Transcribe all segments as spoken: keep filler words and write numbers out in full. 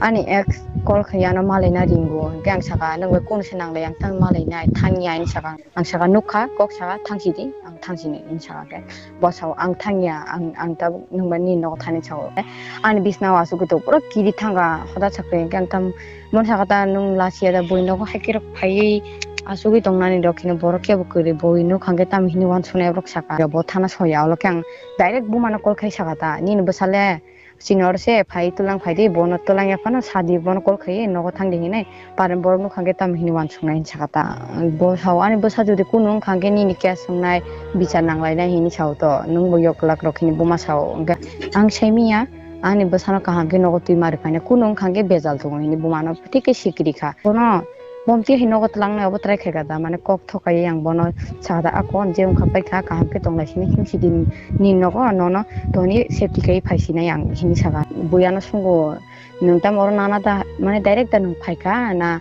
Ani ex call khai ano malaina ringo, hingke ang saka, "Nwng bai kunu se nanglai, ang tang malainai, thangya," hinwi saka. Ang saka, "Nukha, kok saka, thangsi di, ang thangsi nai," hinwi saka khe. Bo sao, "Ang thangya, ang, ang tabuk nwng bai nini nogo thani sao." Ani bisna o asugwi tongo, pura kiri thangkha, hoda sakri hingke ang tam, mon saka ta nwng lachia da bui nogo haikhe rok phaiwi asugwi tongnani rok hino borok kebo kwrwi bui nuk hangke tam hini wansuknai borok saka. Bo thana soya, olo khe ang direct buma no call khai saka ta, "Nini bwsa le?" Chini oro se phai twlang phai di, bono twlang ya phano sa di, bono call khai nogo thang di hinwi. Paren borok nukha khe tamo hini wansuknai hinwi saka ta. Bo sao ani bwsa jodi kunu wngkha khe nini case wngnai, bichar nanglainai hinwi sao to. Nwng bo yok kwlak rok hini buma sao. Hwnkhe ang sai miya ani bwsano kaham khe nogo twi ma rwkhainai. Kunu wngkha khe bejal tongo hini bumano thik khe sikiri kha. Bono Bomti hai nogo twlangnai obo try khaikha da, mane kok thokai ang bono sakha da, "Ako je wngkha paikha kaham khe tonglai sini himsi di ni nogo, nono toni safety khai phaisinai ang," hini saka. Buya no sungo, "Nwng tamo oro nana da, mane direct da nwng phaikha na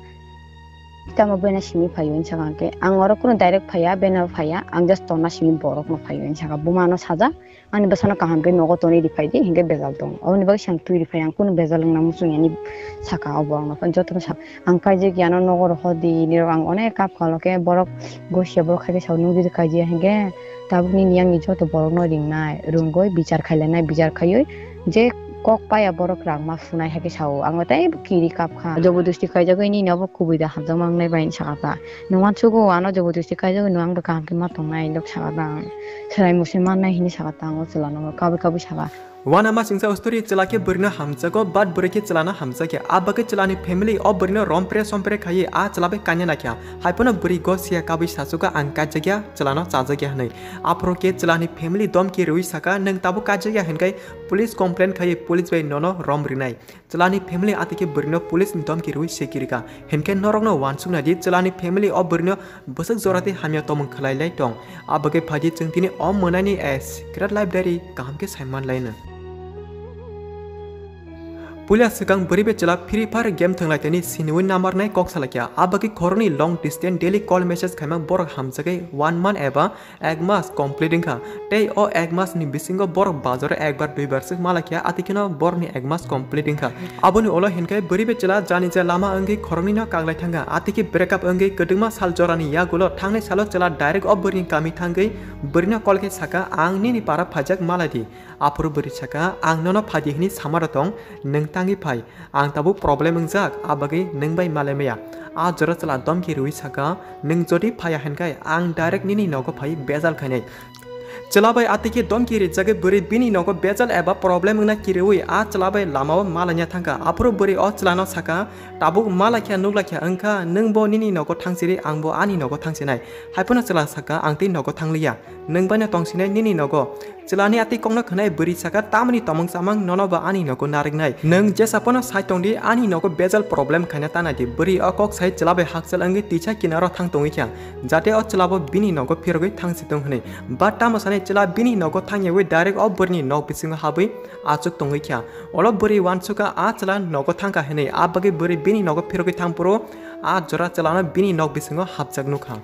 tamo bena simi phaio?" hini saka. Hwnkhe ang oro kuno direct phaiya, bena phaiya, ang just tonna simi borok no phaio hini saka. Buma no sajak, "Ani bwsano kaham khe nogo toni riphai di, hinkhe bejal tong." Oboni bagwi se ang twi riphai, ang kunu bejal wngna muchung yani saka o borokno, jotono sa ang kaijak yano nogo rohor di, nirok ang onek kap kalo khe borok gosia borok hai khe sao, "Nwng jodi kaijakya hinkhe tabuk nini yangni joto borokno ringnai, rwngwi bichar khailainai, bichar khaiwi je kok paya borok rang ma phunai," hai khe sao. Ang tei kiri kap kha, jobodosti kaijagwi nini obo kubui da hamjakma wngnai bai saka ta. Nwng uansugo ano jobodosti kaijagwi nwng ang bai kaham khe ma tongnai, lok saka ta ang. Swrai musi mannai hinwi saka ta ang o chwla no kabui kabui saka. Wana ma singsa o story chwla khe bwrwino hamjago, but bwrwi khe chwla no hamjakya. A bagwi chwla ni family o bwrwino rompre sompre khaiwi a chwla bai kanya naikha. Hai phano bwrwi gosia kabui sachugo ang kaijakya, chwla no chajakya hinwi. Aphuru khe chwla ni family domki rwi saka, "Nwng tabuk kaijakya hinkhe police complaint khaiwi police bai nono rom rwnai." Chwlani family atwi khe bwrwino police ni domki rwi se kirika. Hinkhe norokno uansuknai di, chwlani family o bwrwino bwswk jora tei hamya tongmung khwlai lai tong. A bagwi phaidi chwng tini o mwnaini a secret life diary kaham khe sai man lai no. Puila swkang bwrwi bai chwla Free Fire game thwnglaitani siniwi number nai kok salakya. A bagwi khoroknwi long distance daily call message khaima borok hamjagwi one month eba ek mas complete wngkha, tei o ek mas ni bisingo borok bazaro ekbar duibar se malakya, atwi kheno borokni ek mas complete wngkha. Aboni ulo hinkhe bwrwi bai chwla jani ja lama wngwi khoroknwino kaglai thangkha, atwi khe break up wngwi kwdwkma sal jorani yagulo thangnai salo chwla direct o bwrwini kami thangwi bwrwino call khe sakha, "Ang nini para phaijak malai di." Aphuru bwrwi sakha, "Ang nono phaidi hwnwi sama da tong, nwng tangwi phai." Ang tabuk problem wngjak, a bagwi nwng bai malai maya. A jora chwla domki rwi sakha, "Nwng jodi phaiya hinkhe ang direct nini nogo phai bejal khainai." Chwla bai atwi khe domki rijagwi bwrwi bini nogo bejal eba problem wngna kiriwi a chwla bai lamao malaina thangkha. Aphuru bwrwi o chwlano sakha, "Tabuk malaikha nuklaikha wngkha, nwng bo nini nogo thangsiri, ang bo ani nogo thangsinai." Hai phano chwla sakha, "Ang tei nogo thangliya, nwng baino tongsinai nini nogo." Chwlani atwi kokno khwnai bwrwi sakha, "Tamoni tomong chamang nono bo ani nogo narwknai? Nwng jesa phano sai tongdi, ani nogo bejal problem khaina tanai di." Bwrwi o kok sai chwla bai hakchal wngwi tisa kinaro thang tongwi kha, jate o chwla bo bini nogo phirogwi thangsi tong hwnwi. But tamo sanai chwla bini nogo thangyawi direct o bwrwini nok bisingo habwi achuk tongwi kha. Olo bwrwi uansukha a chwla nogo thangkha hwnwi, a bagwi bwrwi bini nogo phirogwi thangphuru a jora chwlano bini nok bisingo hapjak nukha.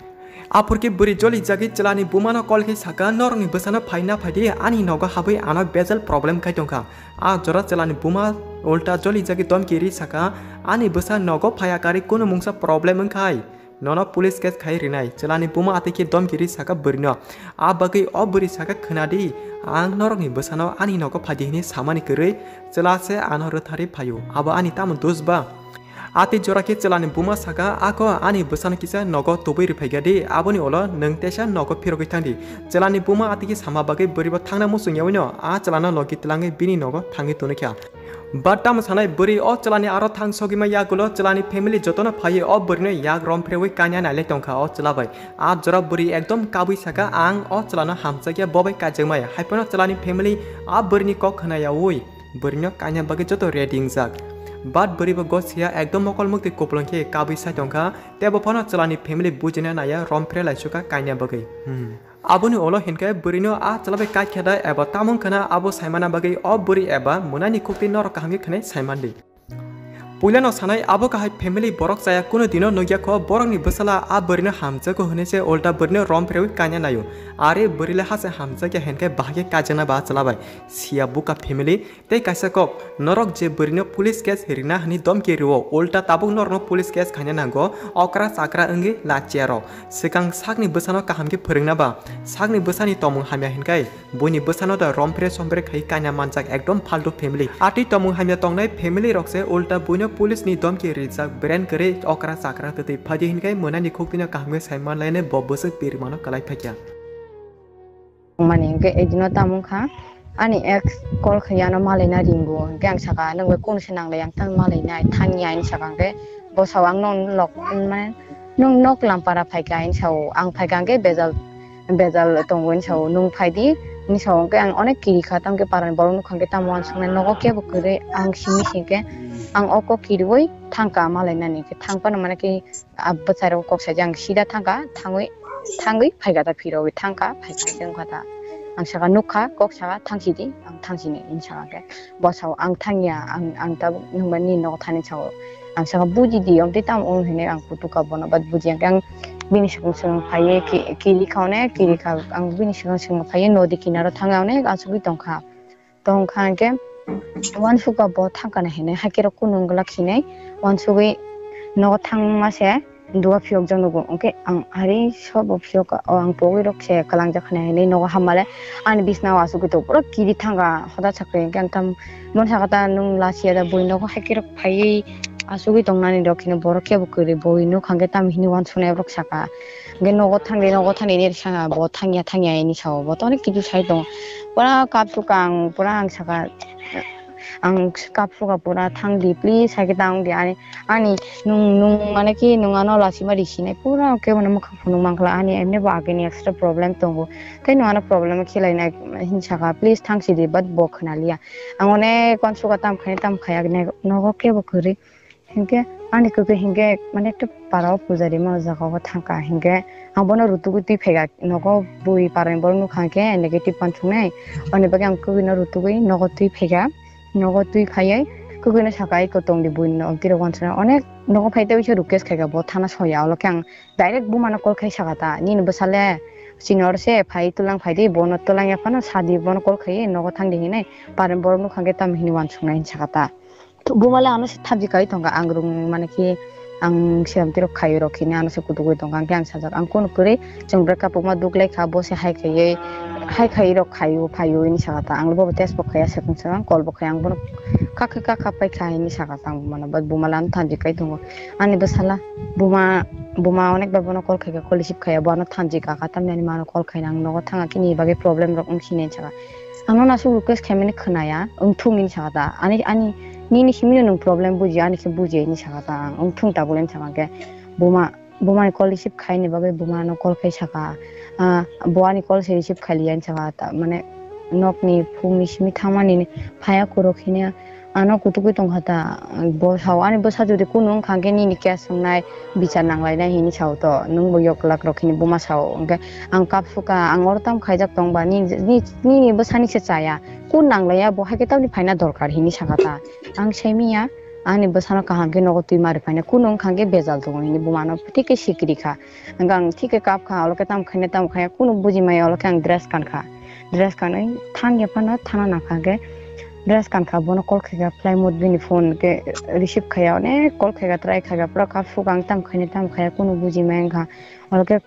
Aphurkhe bwrwi jolijagwi chwlani bumano call khe sakha, "Norokni bwsano phai na phai di, ani nogo habwi ano bejal problem khai tongkha." A jora chwlani buma ulta jolijagwi domki ri sakha, "Ani bwsa nogo phaiya karwi kunu mungsa problem wngkhai nono police case khai rinai." Chwlani buma atwi khe domki ri sakha bwrwino. A bagwi o bwrwi sakha, "Khwna di, ang norokni bwsano ani nogo phai di hwnwi samani kwrwi chwla se ano rwtharwi phaio, abo ani tamo dos ba?" Atwi jora khe chwlani buma sakha, "Ako ani bwsano kisa nogo tubui rwphaikha di, aboni ulo nwng teisa nogo phirogwi thang di." Chwlani buma atwi khe sama bagwi bwrwi bo thangna muchung yaui no a chwlano logi twlangwi bini nogo thangwi tonwi kha. But tamo sanai bwrwi o chwlani aro thang sogwi ma yagulo chwlani family jotono phaiwi o bwrwino yak rom phrewi kanya nailai tongkha o chwla bai. A jora bwrwi ekdom kabui sakha, "Ang o chwlano hamjakya, bo bai kaijakmaya." Hai phano chwlani family a bwrwini kok khna yaui bwrwino kaina bagwi joto ready wngjak. But bwrwi bo gosia ekdom mokol muktwi kupulung khe kabui sai tongkha, tebo phano chwlani family bujina naiya rom phre laisukha kaina bagwi. Hmm. Aboni ulo hinkhe bwrwino a chwla bai kaikha da eba tamung khna abo saimana bagwi o bwrwi eba mwnaini khuktwi norok kaham khe khwnai saimandi. Puilano sanai abo kahai family borok chaya kuno dino nukya kho borokni bwsala a bwrwino hamjago hwnwi se ulta bwrwino rom phrewi kanya naio. Are bwrwile hase hamjakya hinkhe bahai khe kajana ba chwla bai. Siya buka family tei kaisa kok norok je bwrwino police case rina hwnwi domki rio ulta tabuk norokno police case khaina nango okra chakra wngwi lachiya rok. Swkang sakni bwsano kaham khe phwrwngna ba sakni bwsani tomung hamya hinkhe Buini bwsano da rompre sompre khai kanya manjak ekdom faltu family. Atwi tomung hamya tongnai family rok se ulta buino police ni domki rijak beren kwrwi okra chakra twtwi phaidi hinkai mwnani khuktwino kaham khe sai manlainai bo bwswk birmano kwlai phakya. Mani hingke edino tamung kha ani ex call khai ano malaina ringo hingke ang saka nwng bai kunu se nanglai ang tang malainai thangya hinwi saka hingke bo sao ang nwng lok mane nwng nok lampara phaikha hinwi sao ang phaikha hingke bejal bejal tongo hinwi sao nwng phaidi hinwi sao hingke ang onek kiri kha tamokhe parani borok nukha hingke tamo uansuknai nogo kebo kwrwi ang simi singkhe ang o kok kiriwi thangka malainani hingke thangphano mane khe ah bwsai rok kok saijak ang sida thangka thangwi thangwi phaikha ta phirogwi thangka phaikha hingke wngkha ta ang saka nukha kok saka thangsidi ang thangsini hinwi saka hingke bo sao ang thangya ang ang tabuk nwng bai nini nogo thani sao. Ang saka bujidi omtwi tamo wng hinwi ang kutuka bono but bujiya hwnkhe ang bini swkang swkang phaiwi ki- kiri kha one kiri kha ang bini swkang swkang phaiwi nodi kinaro thangwi one asugwi tongkha. Tongkha hwnkhe uansukha bo thangkana hinwi hakhe rok kunu wngwlak hinwi uansugwi nogo thangma se. Duga phiyokjak nugo hwnkhe ang ari sobo phiyok o ang pogwi rok se kwlangjak khna hinwi nogo hammale ani bisnao asugwi tongo pura kiri thangkha hoda sakhe hwnkhe ang tam. Bono saka ta nwng lachiya da bui nogo haikhe rok phaiwi asugwi tongnani rok hino borok kebo kwrwi bui nukha hwnkhe tamo hino uansuknai borok saka hwnkhe nogo thangdi nogo thangdi hinwi saka bo thangya thangya hinwi sao bo to onek kisu sai tongo pura kapsukha ang pura ang saka ang kapsukha pura thangdi please haikhe tangdi ani ani nwng nwng mane ki nwng ano lachima risinai pura kebo no mwkhang phunuk mankha ani emni bo agini extra problem tongo tei nwng ano problem khe lainai hinwi saka please thangsidi but bo khwnaliya. Ang onek uansukha tamo khainai tamo khaiya nogo kebo kwrwi hinkhe ani kwkwi hinkhe mane ekta para o pujari mano jaga o thangkha hinkhe ang bono rutugwi twi phaikha nogo bui parani borok nukha hinkhe negative uansuknai oni bagwi ang kwkwino rutugwi nogo twi phaikha nogo twi phaiwi kwkwino saka eko tongdi buino omtwi rok uansuknai onek nogo phai tei wngsa request khaikha bo thana soya olokhe ang direct bumano call khai saka ta nini bwsale chini oro se phai twlang phaidi bono twlang yaphano sadi bono call khaiwi nogo thangdi hinwi parani borok nukha hinkhe tamo hinwi uansuknai hinwi saka ta. Buma le ano se thabji kai tongkha ang rung mane ki ang seram tirok khaio rok hini ano se kutuk oi tongkha hingke ang sajak ang kunu kwrwi chwng breakup wngma duk lai kha bo se hai khaiwi hai khaiwi rok khaio phaio hini saka ta ang bo test bo khaiya swkang swkang call bo khaiya ang bono kha kha kha kha pai kha hini saka ta ang buma no but buma le ano thabji kai tongo ani bwsala buma buma onek bar bono call khaikha call receive khaiya bo ano thabji kha kha tamni ani mano call khaina ang nogo thanga khe ni bagwi problem rok wng sini saka. Ang nono aswk request khaimani khwnaya, wngthung hinwi sakha ta. Ani, ani, nini simi no nwng problem buji, ani khe buji hinwi sakha ta. Ang wngthung tabuk le hinwi sakha khe, buma, buma ni call receive khaini bagwi buma no call khai sakha. Ah, bo ani call se receive khailiya hinwi sakha ta. Mane, nok ni phung ni simi thangmani phaiya kuruk hini. Ano kutugwi tongkha ta, bo sao ani bwsa jodi kunu wngkha hwnkhe nini case wngnai, bichar nanglainai hinwi sao to, nwng bo yoklak rok hini buma sao, hwnkhe ang kapsukha, ang oro tamo khaijak tongba, nini, nini, nini bwsani se chaya, kun nanglaiya, bo haikhe tamni phaina dorkar hinwi sakha ta, ang saimiya, ani bwsano kaham khe nogo twi mari phainai, kunu wngkha hwnkhe bejal tongo hinwi bumano thik khe sikiri kha, hwnkhe ang thik khe kap kha, olokhe tamo khainai tamo khaiya, kunu buji maya, olokhe ang dress kan kha. Dress kanwi thang ya phano thana nangkha hwnkhe dress kankha bono call khaikha flight mode bini phone hwnkhe receive khaiya onek call khaikha try khaikha pura kapsukha ang tamo khainai tamo khaiya kunu buji maya wngkha oro khe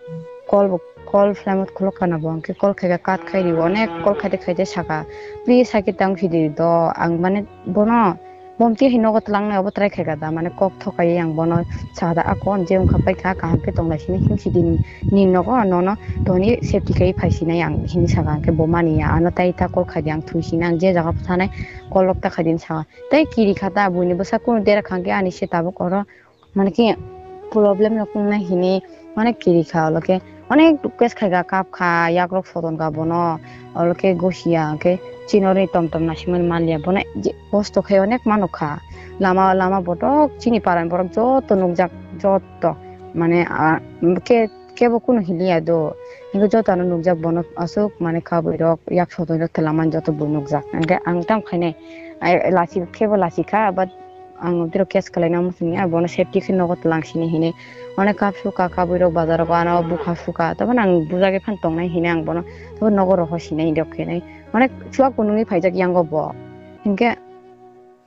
call bo call flight mode khuluk kana bo hwnkhe call khaikha cut khai rio onek call khaite khaite saka please haikhe tang phidi do ang mane bono Bo twi hai nogo twlangnai obo try khaikha da, mane kok thokaiwi ang bono sakha da, "Ako, ang je wngkha paikha, kaham khe tonglai sini, himsidi ni nogo, nono toni safety kaiwi phaisinai ang," hinwi sakha. Hwnkhe bo maniya, ano tai ta call khaidi, ang thwisinai, ang je jaga thanai call rok ta khaidi hinwi sakha. Tei kiri kha ta, buini bwsa kunu dera kha hwnkhe ani se tabuk oro, mane khe problem rok wngnai hinwi, mane kiri kha, olo khe. Onek request khaikha, kap kha, yakrok soton kha bono, olo khe gosia khe chini oro ni tom tom naisingmani manliya, bono je kosto khai onek mano kha, lama lama botok chini para ni borok joto nukjak, joto mane, ah, ke-, kebo kunu hinliya do, hingke joto ano nukjak bono aswk mane kabui rok yak soton rok twlamani joto bo nukjak, hingke ang tamo khainai, ai, lachi khebo lachi kha, but ang tiro case kalaina muchungya, bono safety khe nogo tlang sini hinwi. Onek kap suka, kabui rok bazar rogo ano bukha suka, tabuk ang bujagwi phan tongnai hinwi ang bono tabuk nogo roho sinai hinwi khe nai. Onek chuak kunungwi phaijak yango bo. Hinkhe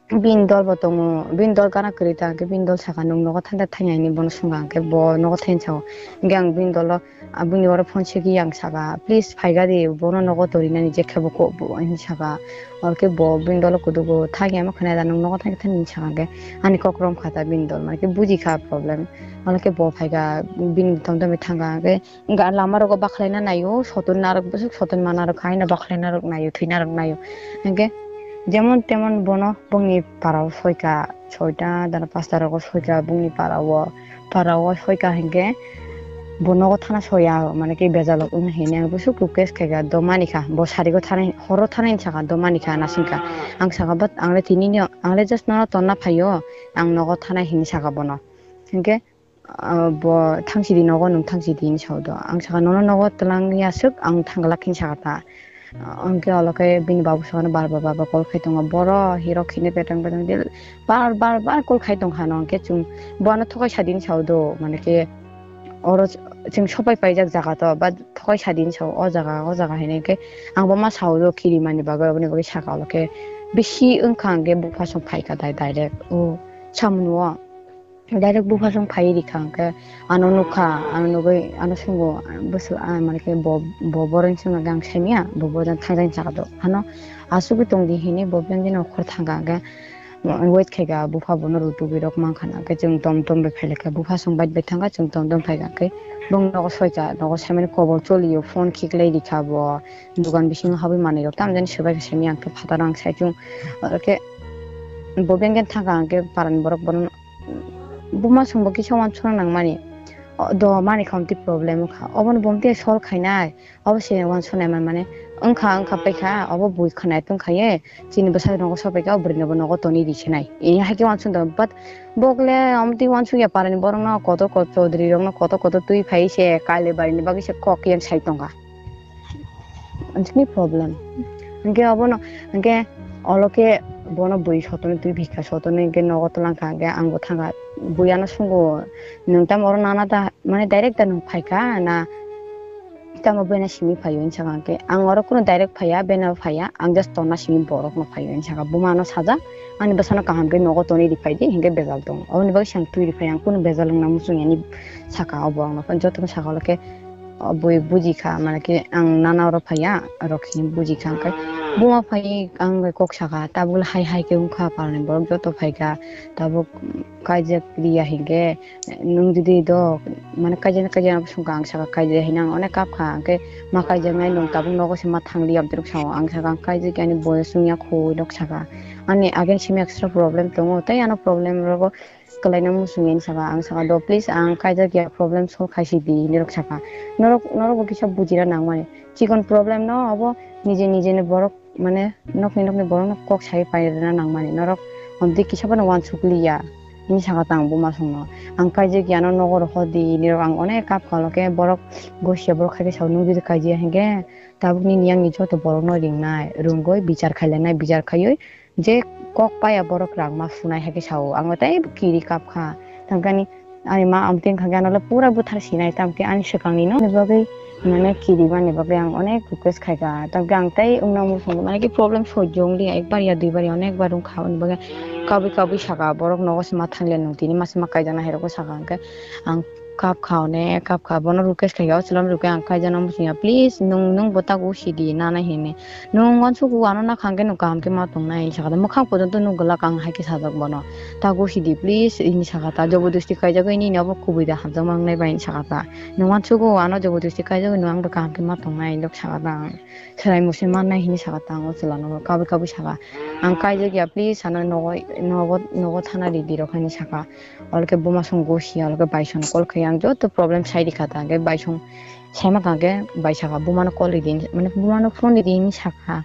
bini dol bo tongo, bini dol gana kwrwi ta, hinkhe bini dol saka nwng nogo thangda thangya hinwi bono swnga, hinkhe bo nogo thangya sao. Hinkhe ang bini dolo, ah, bini oro phone segwi ang saka, "Please phaiga di, bono nogo torinani je khe bo ko-, bo," hinwi saka. Orkhe bo bini dolo kudugo, "Thangya ma khwnaya da, nwng nogo thangya thangya," hinwi saka, hinkhe ani kok rom kha ta bini dol, mane khe buji kha problem. Orkhe bo phaiga, bini thom thomwi thangkha, hinkhe Ga-, lama rogo bakhlaina naio, soton narok bwswk soton ma narok haino bakhlaina rok naio, thwina rok naio. Hinkhe jemon temon bono bongni parao soika, soita dana pasta rogo soika bongni parao, parao soika hinkhe bo nogo thana soya, mane khe bejalo wng hinwi ang bwswk request khaikha, do manikha, bo sarigo thana, horo thana hinwi sakha, do manikha, nasingkha. Ang sakha, but ang le tini ni, ang le just nono tonna phaio, ang nogo thana hinwi sakha bono. Hinkhe ah, bo thangsidi nogo, nwng thangsidi hinwi sao do. Ang sakha, "Nono nogo twlang ya swk, ang thangglak," hinwi sakha ta. Ah, hwnkhe olo khe bini babu sakha, "Bar bar bar bar call khai tongo, boro hirok hinwi betang betang de bar bar bar call khai tongkha no," hwnkhe chwng bo ano thokai sadi hinwi sao do, mane khe oro chwng sopai paijak jaga to, but thokai sadi hinwi sao, "O jaga, o jaga," hinwi khe ang bo ma sao do, kiri mani bagwi, oboni bagwi sakha olo khe bisi wngkha hwnkhe bupha song phaikha dai direct, o samung o. Direct bupha song phai rikha hwnkhe ano nukha, ano nugwi ano sungo, bwswk, ah, mane khe bo, bo boroni songno ang saimanya, bo boroni thangjani saka do. Ano asugwi tongdi hinwi bo biyang gini okhor thangkha hwnkhe wait khaikha, bupha bono rutugwi rok mankha na, hwnkhe chwng tom tom bai phailaikha, bupha song bait bai thangkha, chwng tom tom phaikha, hwnkhe bong nogo soika, nogo saimani kobor cholio, phone khiklai rikha bo, dugan bisingo habwi manwi rok tamjani swbaikha saimanya, hwnkhe phataro ang saichung, hwnkhe bo biyang gini thangkha, hwnkhe parani borok bono Buma songbo kisa wansukna nangmani. O, do mani khamti problem wngkha. Obono bumti solve khainai. Obo se wansuknai man mane wngkha, wngkha paikha. Obo bui khwnai tongkha ye. Chini bwsai nogo sopaikha, o bwrwino bo nogo toni ri khenai. Ini hai khe wansuk do. But bokle omtwi wansuk ya parani borokno kotor kotor chaudhuri rokno kotor kotor twi phai se Kailaibari ni bagwi se kok yang sai tongkha. Ani problem. Hwnkhe obono, hwnkhe olo khe bono bui sotoni twi phikha, sotoni hwnkhe nogo twlangkha, hwnkhe ang bo thangkha. Bui ano sungo, "Nwng tamo oro nana ta, mane direct ta nwng phaikha na tamo bena simi phaio?" hinwi sakha. Hwnkhe ang oro kunu direct phaiya, bena phaiya, ang just tonna simi borokno phaio hinwi sakha. Buma ano sajak, "Ani bwsano kaham khe nogo tonwi riphaidi, hinkhe bejal tongo." Oboni bagwi se ang twi riphai, ang kunu bejal wngna muchungya hinwi sakha o borokno. Jotono sakha olo khe, o bui bujikha, mane khe ang nana oro phaiya, oro khe bujikha, hwnkhe buma phai ang kok sakha, tabuk hai hai khe wngkha, parani borok joto phaikha, tabuk kaijak riya hinkhe, nwng jodi do, mane kaijak kaijak songkha, ang sakha kaijak hinwi ang onek kapkha, hwnkhe ma kaijaknai nwng tabuk nogo se ma thangli, amtwrwk sao, ang sakha ang kaijak ani boyos wngya kho hinwi sakha, ani again simi extra problem tongo, tei ano problem rogo kwlaina muchungya hinwi sakha. Ang sakha do, "Please, ang kaijak ya, problem solve khai si di," hinwi rok sakha. Norok, norok bo kisa bujina nangmani. Chikon problem no obo nije nije ni borok, mane nokni nokni borok no kok sai pai rwna nangmani. Norok omtwi kisa bono wansuk liya hinwi sakha ta ang buma songno. "Ang kaijak ya no nogo rohor di," hinwi rok ang onek kap kha, olo khe borok gosia borok hai khe sao, "Nwng jodi kaijak ya hinkhe tabuk nini yang ni joto borok no ringnai, rwngwi bichar khailainai, bichar khaiwi je kok paya borok rang ma sunai," hai khe sao. Ang tei kiri kap kha. Tangkani ani ma amtwi wngkha khe ano le pura buthar sinai, tamkhe ani swkangni no ni bagwi mane kiri mani bagwi ang onek request khai kha. Tamkhe ang tei wngna muchungo mane ki problem sojjo wng liya, ekbar ya duibar ya onek bar wng kha, ani bagwi kabui kabui saka borok nogo se ma thang liya, nwng tini ma se ma kaijaknai hai rokbo saka, hwnkhe ang kap kha, onek kap kha, bono request khai kha, o chwla no rwkhe ang kaijakna muchungya, "Please, nwng, nwng bo tago sidi nana," hinwi. "Nwng uansugo ano nakha hwnkhe nwng kaham khe ma tongnai," hinwi sakha ta. Mwkhang pojonto nuk glak ang hai khe sajak bono. "Tago sidi please," hinwi sakha ta. "Jobodosti kaijagwi nini obo kubui da hamjakma wngnai bai," hinwi sakha ta. "Nwng uansugo ano jobodosti kaijagwi nwng ang bai kaham khe ma tongnai," hinwi sakha ta ang. "Swrai musi mannai," hinwi sakha ta ang o chwla no kabui kabui sakha. "Ang kaijak ya, please ano nogo, nogo, nogo thana ridi rok," hinwi sakha. Olo khe buma song gosi, olo khe bai song call khai ang joto problem sai rikha ta, hwnkhe bai song saima kha hwnkhe bai sakha, "Bumano call ridi," mane bumano phone ridi hinwi sakha.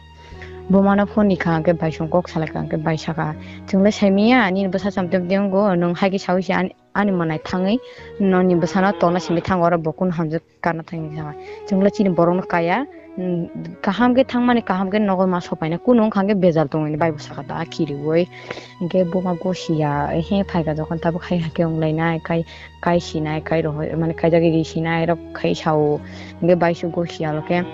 Bumano phone rikha hwnkhe bai song kok salaikha, hwnkhe bai sakha, "Chwngno saimanya, nini bwsa chamtwi de wngo, nwng hai khe saui se ani, ani mwnai thangwi nini bwsano tongna simi thango, oro bo kunu hamjak kana thangwi sakha. Chwngno chini borokno kaya, mm, kaham khe thangmani, kaham khe nogo ma sopaina, kunu wngkha hwnkhe bejal tongwi bai bwsakha ta kiriwi. Hinkhe buma gosia he phaikha jokhon tabuk hai hakhe wnglainai, kai, kai sinai, kai rohor, mane kaijagwi ri sinai rok khai sao. Hinkhe bai se gosia lokhe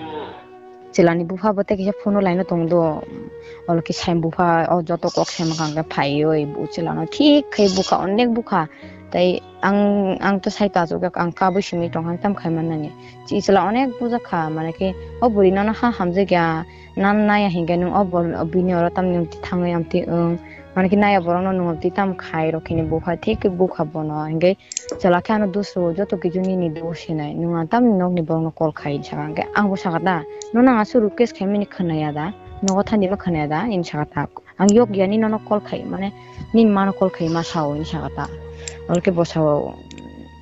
chwlani bupha bo tei kisa phone o line o tong do. Olo khe sai bupha o joto kok sai mankha hwnkhe phaiwi chwlano thik khai bukha, onek bukha. Tei ang, ang to sai ta achuk ang kabui simi tongkha, tam khai mannani. Chi chwla onek bujakha, mane khe o bwrwi nono ha hamjakya, nan naya hinkhe nwng o bor-, bini oro tamni amtwi thangwi amtwi wng. Mane khe naya borokno nwng amtwi tam khai rok hini bupha thik khe bukha bono. Hinkhe chwla khe ano dusro joto kichu nini dos hinai. Nwng ang tamni nokni borokno call khai hinwi sakha. Hinkhe angbo sakha ta, nono ang aswk request khaimani khwnaya da? Nogo thani ma khwnaya da? Hinwi sakha ta. Ang yok yani nono call khai, mane nini mano call khai ma sao hinwi sakha ta. Olo khe bo sao,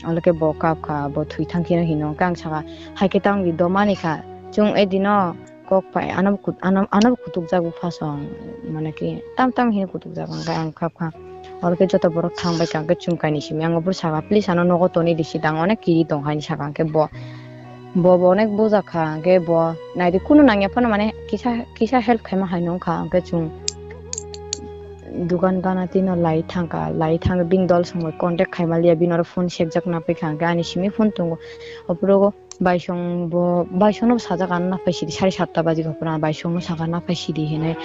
olo khe bo kap kha, bo thwi thang kheno hino. Hinkhe ang sakha, hai khe tang di do mani kha. Chwng edino kok pai, ano bo kut-, ano, ano bo kutuk jak bupha song, mane khe tam tam hino kutuk jak, hinkhe ang kap kha. Olo khe joto borok thang bai kha, hinkhe chwng kainwi simi ang bwsakha, please ano nogo tonwi di sida, ang onek kiri tong hai hinwi sakha, hinkhe bo, bo, bo onek bujakha, hinkhe bo naidi kunu nangya phano mane kisa, kisa help khaima hai nungkha, hinkhe chwng dugan gana tino lai thangkha, lai thang bini dol songbai contact khaima liya, bini oro phone sekjak na paikha, hinkhe ani simi phone tongo, ophurogo baisong bo, baisongno sajak ano naphai sidi, sari satta baji gopra baisongno saka naphai sidi hinwi,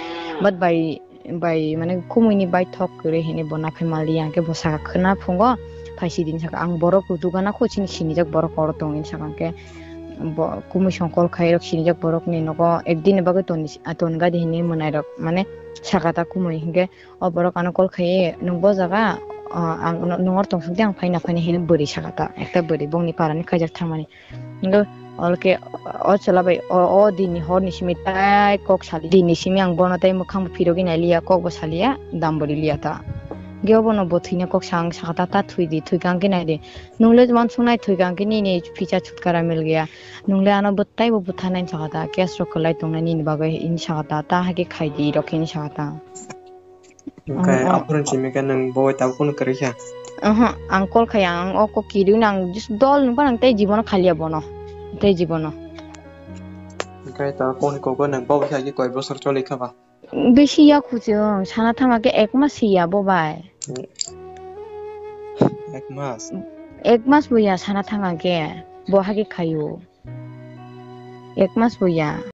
but bai, bai mane khumuini bai thok kwrwi hinwi bo naphai maliya, hinkhe bo saka khwna phungo phai sidi hinwi saka, ang borok dugana kho chini sinijak borok oro tongo hinwi saka, hinkhe bo kumui song call khairok sinijak borokni nogo ekdini bagwi toni, tongani hinwi mwnairok mane saka ta kumui, hinkhe o borok ano call khaiwi, "Nwng bo jaga, ah, ang no-, nwng oro tong suk di, ang phaina phaina," hinwi bwrwi saka ta, ekta bwrwi bongni parani khaijak thangmani. Hinkhe olo khe o chwla bai o, o dinni horni simi tai kok sali, dinni simi ang bono tai mwkhang bo phirogwi nailiya, kok bo saliya, dam bo riliya ta. Hinkhe obono bo thwina kok sa ang saka ta, "Ta thwi di, thwi kha hinkhe nai di, nwng le uansuknai thwi kha hinkhe nini phicha chutkara mil gaya, nwng le ano bwtai bo butharnai," hinwi saka ta, "Case rok kwlai tongnai nini bagwi," hinwi saka ta, "Ta hai khe khai di," rok hinwi saka ta. Hinkhe ang o aphuru simi khe nwng bo tabuk kunu kwrwi kha? Oho, ang call khaiya, ang o kok kiriwi nang just dol nungba nang tei jibono khaliya bono. Tei jibono. Hinkhe tabuk kunu kok nwng bo kha koi bosor choli kha ba? Bisi ya khuchung, sana thangma khe ek mas ya bo bai. Ek mas? Ek mas bo ya sana thangma khe, bo hake khaio. Ek mas bo ya.